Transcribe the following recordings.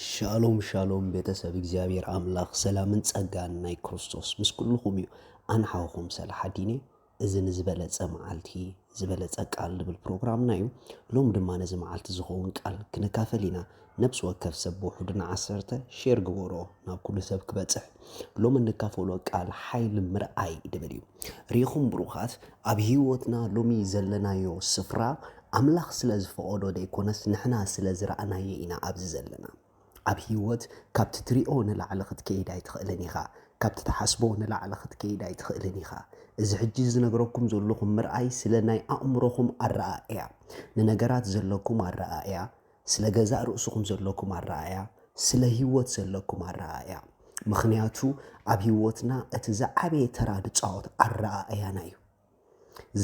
ሻሎም ሻሎም ቤተሰብ እግዚኣብሔር ኣምላኽ ሰላምን ጸጋን ናይ ክርስቶስ ምስ ኩልኹም እዩ። ኣነ ሓውኹም ሰላሓዲን እየ። እዚ ንዝበለጸ መዓልቲ ዝበለጸ ቃል ዝብል ፕሮግራምና እዩ። ሎም ድማ ነዚ መዓልቲ ዝኸውን ቃል ክንካፈል ኢና። ነብሲ ወከፍ ሰብ ብውሕዱ ንዓሰርተ ሼር ግበሮ ናብ ኩሉ ሰብ ክበጽሕ። ሎም እንካፈሎ ቃል ሓይሊ ምርኣይ ድብል እዩ። ርኢኹም ብሩኻት፣ ኣብ ህይወትና ሎሚ ዘለናዮ ስፍራ ኣምላኽ ስለ ዝፈቐዶ ደይኮነስ ንሕና ስለ ዝረኣናዮ ኢና ኣብዚ ዘለና። ኣብ ህይወት ካብቲ ትሪኦ ንላዕሊ ክትከይድ ኣይትኽእልን ኢኻ። ካብቲ ትሓስቦ ንላዕሊ ክትከይድ ኣይትኽእልን ኢኻ። እዚ ሕጂ ዝነግረኩም ዘለኹም ምርኣይ ስለ ናይ ኣእምሮኹም ኣረኣእያ፣ ንነገራት ዘለኩም ኣረኣእያ፣ ስለ ገዛእ ርእስኹም ዘለኩም ኣረኣእያ፣ ስለ ህይወት ዘለኩም ኣረኣእያ። ምኽንያቱ ኣብ ህይወትና እቲ ዝዓበየ ተራ ዝጻወት ኣረኣእያና እዩ።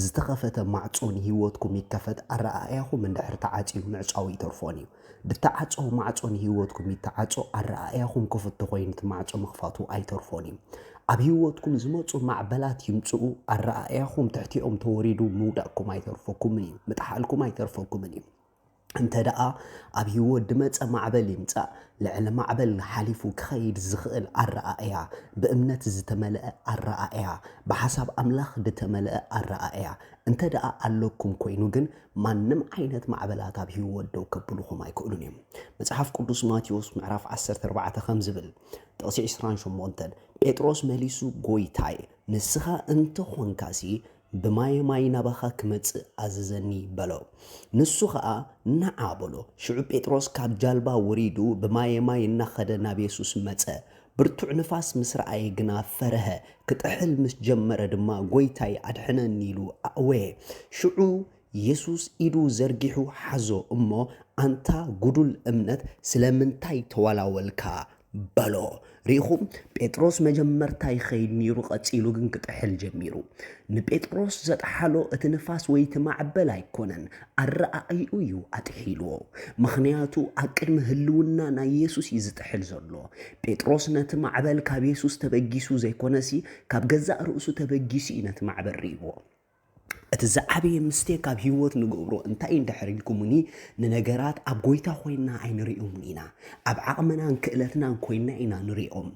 ዝተኸፈተ ማዕጾ ንህይወትኩም ይከፈት ኣረኣእያኹም እንድሕር ተዓጽዩ ምዕጻው ይተርፎን እዩ። ድተዓጸወ ማዕጾ ንህይወትኩም ይተዓጾ ኣረኣእያኹም ክፉት ተኾይኑ እቲ ማዕጾ ምኽፋቱ ኣይተርፎን እዩ። ኣብ ህይወትኩም ዝመጹ ማዕበላት ይምጽኡ ኣረኣእያኹም ትሕቲኦም ተወሪዱ ምውዳቕኩም ኣይተርፈኩምን እዩ። ምጥሓልኩም ኣይተርፈኩምን እዩ። እንተ ደኣ ኣብ ህይወት ድመጸ ማዕበል ይምጻእ፣ ልዕሊ ማዕበል ሓሊፉ ክኸይድ ዝኽእል ኣረኣእያ፣ ብእምነት ዝተመልአ ኣረኣእያ፣ ብሓሳብ ኣምላኽ ድተመልአ ኣረኣእያ እንተ ደኣ ኣለኩም ኮይኑ ግን፣ ማንም ዓይነት ማዕበላት ኣብ ህይወት ደው ከብልኹም ኣይክእሉን እዮም። መጽሓፍ ቅዱስ ማቴዎስ ምዕራፍ ዓሰርተ ኣርባዕተ ከም ዝብል፣ ጥቕሲ ዕስራን ሸሞንተን፣ ጴጥሮስ መሊሱ፣ "ጐይታይ፣ ንስኻ እንተ ኾንካሲ፣ ብማየ ማይ ናባኻ ክመጽእ ኣዘዘኒ" በሎ። ንሱ ኸኣ "ንዓ" በሎ። ሽዑ ጴጥሮስ ካብ ጃልባ ወሪዱ ብማየ ማይ እናኸደ ናብ የሱስ መጸ። ብርቱዕ ንፋስ ምስ ረኣየ ግና ፈርሀ፣ ክጥሕል ምስ ጀመረ ድማ "ጐይታይ ኣድሕነኒ" ኢሉ ኣእወየ። ሽዑ የሱስ ኢዱ ዘርጊሑ ሓዞ እሞ "ኣንታ ጉዱል እምነት ስለምንታይ ተዋላወልካ?" በሎ። ርኢኹም፣ ጴጥሮስ መጀመርታ ይኸይድ ነይሩ፣ ቀጺሉ ግን ክጥሕል ጀሚሩ። ንጴጥሮስ ዘጥሓሎ እቲ ንፋስ ወይ እቲ ማዕበል ኣይኮነን፣ ኣረኣእይኡ እዩ ኣጥሒልዎ። ምኽንያቱ ኣብ ቅድሚ ህልውና ናይ የሱስ እዩ ዝጥሕል ዘሎ። ጴጥሮስ ነቲ ማዕበል ካብ የሱስ ተበጊሱ ዘይኮነሲ፣ ካብ ገዛእ ርእሱ ተበጊሱ እዩ ነቲ ማዕበል ርእይዎ። እቲ ዝዓበየ ምስቴክ ኣብ ህይወት ንገብሮ እንታይ እንድሕር ኢልኩምኒ፣ ንነገራት ኣብ ጐይታ ኮይንና ኣይንርእዮምን ኢና። ኣብ ዓቕምናን ክእለትናን ኮይንና ኢና ንርእዮም።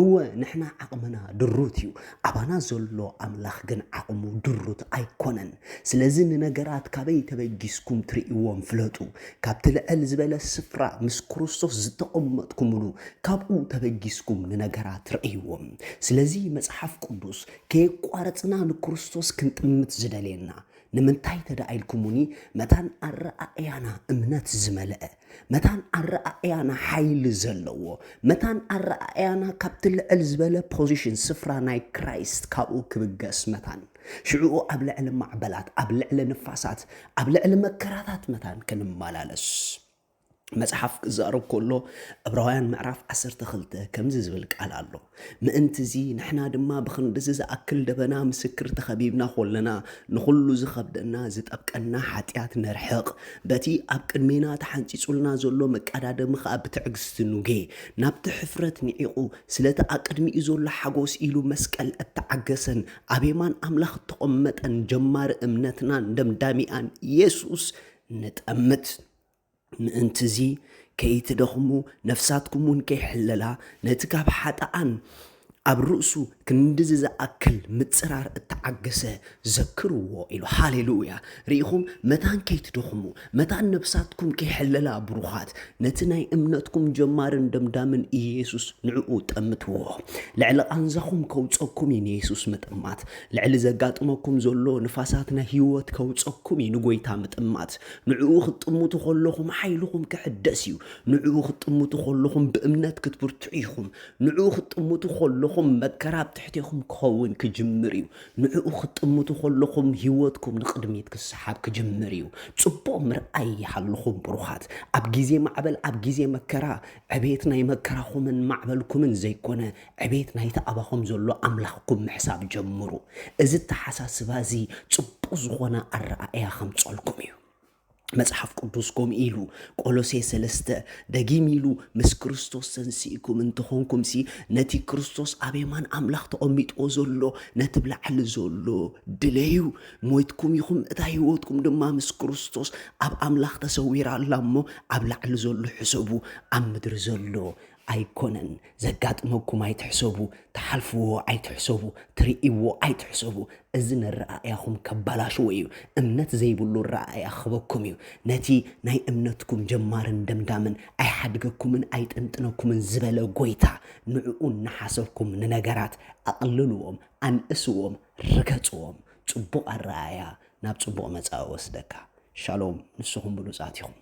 እወ፣ ንሕና ዓቕምና ድሩት እዩ፣ ኣባና ዘሎ ኣምላኽ ግን ዓቕሙ ድሩት ኣይኮነን። ስለዚ ንነገራት ካበይ ተበጊስኩም ትርእይዎም ፍለጡ። ካብቲ ልዕል ዝበለ ስፍራ ምስ ክርስቶስ ዝተቐመጥኩምሉ፣ ካብኡ ተበጊስኩም ንነገራት ርእይዎም። ስለዚ መጽሓፍ ቅዱስ ከየቋረጽና ንክርስቶስ ክንጥምት ዝደልየና ንምንታይ ተደኣ ኢልኩሙኒ፣ መታን ኣረኣእያና እምነት ዝመልአ፣ መታን ኣረኣእያና ሓይሊ ዘለዎ፣ መታን ኣረኣእያና ካብቲ ልዕል ዝበለ ፖዚሽን፣ ስፍራ ናይ ክራይስት ካብኡ ክብገስ መታን፣ ሽዕኡ ኣብ ልዕሊ ማዕበላት፣ ኣብ ልዕሊ ንፋሳት፣ ኣብ ልዕሊ መከራታት መታን ክንመላለስ። መጽሓፍ ክዛረብ ከሎ፣ ዕብራውያን ምዕራፍ ዓሰርተ ክልተ ከምዚ ዝብል ቃል ኣሎ፣ "ምእንት'ዚ ንሕና ድማ ብኽንድዚ ዝኣክል ደበና ምስክር ተኸቢብና ኾለና፣ ንኹሉ ዝኸብደና ዝጠብቀና ሓጢኣት ነርሕቕ፣ በቲ ኣብ ቅድሜና ተሓንጺጹልና ዘሎ መቀዳደሚ ኸኣ ብትዕግስቲ ኑጌ፣ ናብቲ ሕፍረት ንዒቑ፣ ስለቲ ኣቅድሚኡ ዘሎ ሓጎስ ኢሉ መስቀል እተዓገሰን ኣብ የማን ኣምላኽ እተቐመጠን ጀማሪ እምነትናን ደምዳሚኣን የሱስ ንጠምት። ምእንት'ዚ ከይትደኽሙ፣ ነፍሳትኩም እውን ከይሕለላ፣ ነቲ ካብ ሓጥኣን ኣብ ርእሱ ክንድዚ ዝኣክል ምጽራር እተዓገሰ ዘክርዎ" ኢሉ። ሃሌሉያ! ርኢኹም፣ መታን ከይትደኽሙ፣ መታን ነፍሳትኩም ከይሕለላ፣ ብሩኻት፣ ነቲ ናይ እምነትኩም ጀማርን ደምዳምን ኢየሱስ ንዕኡ ጠምትዎ። ልዕሊ ቃንዛኹም ከውጸኩም እዩ ንየሱስ ምጥማት። ልዕሊ ዘጋጥመኩም ዘሎ ንፋሳት ናይ ህይወት ከውጸኩም እዩ ንጎይታ ምጥማት። ንዕኡ ክትጥምቱ ከለኹም ሓይልኹም ክሕደስ እዩ። ንዕኡ ክትጥምቱ ከለኹም ብእምነት ክትብርትዑ ኢኹም። ንዕኡ ክትጥምቱ ከለኹም መከራ ኣብ ትሕቴኹም ክኸውን ክጅምር እዩ። ንዕኡ ክትጥምቱ ከለኹም ህይወትኩም ንቕድሚት ክሰሓብ ክጅምር እዩ። ጽቡቕ ምርኣይ ይሃልኹም ብሩኻት። ኣብ ግዜ ማዕበል፣ ኣብ ግዜ መከራ ዕቤት ናይ መከራኹምን ማዕበልኩምን ዘይኮነ፣ ዕቤት ናይቲ ኣባኹም ዘሎ ኣምላኽኩም ምሕሳብ ጀምሩ። እዚ ኣተሓሳስባ እዚ ጽቡቕ ዝኾነ ኣረኣእያ ከምጸልኩም እዩ። መጽሓፍ ቅዱስ ከምኡ ኢሉ፣ ቆሎሴ ሰለስተ፣ ደጊም ኢሉ፣ ምስ ክርስቶስ ተንሲእኩም እንተኾንኩምሲ፣ ነቲ ክርስቶስ ኣብ የማን ኣምላኽ ተቐሚጥዎ ዘሎ ነቲ ብላዕሊ ዘሎ ድለዩ። ሞይትኩም ኢኹም፣ እታ ህይወትኩም ድማ ምስ ክርስቶስ ኣብ ኣምላኽ ተሰዊራ ኣላ እሞ፣ ኣብ ላዕሊ ዘሎ ሕሰቡ፣ ኣብ ምድሪ ዘሎ ኣይኮነን። ዘጋጥመኩም ኣይትሕሰቡ፣ ትሓልፍዎ ኣይትሕሰቡ፣ ትርእይዎ ኣይትሕሰቡ። እዚ ነረኣእያኹም ከባላሽዎ እዩ። እምነት ዘይብሉ ረኣእያ ክበኩም እዩ። ነቲ ናይ እምነትኩም ጀማርን ደምዳምን ኣይሓድገኩምን ኣይጠንጥነኩምን ዝበለ ጎይታ፣ ንዕኡ እናሓሰብኩም ንነገራት ኣቕልልዎም፣ ኣንእስዎም፣ ርገጽዎም። ጽቡቕ ኣረኣእያ ናብ ጽቡቕ መጻኢ ወስደካ። ሻሎም፣ ንስኹም ብሉጻት ኢኹም።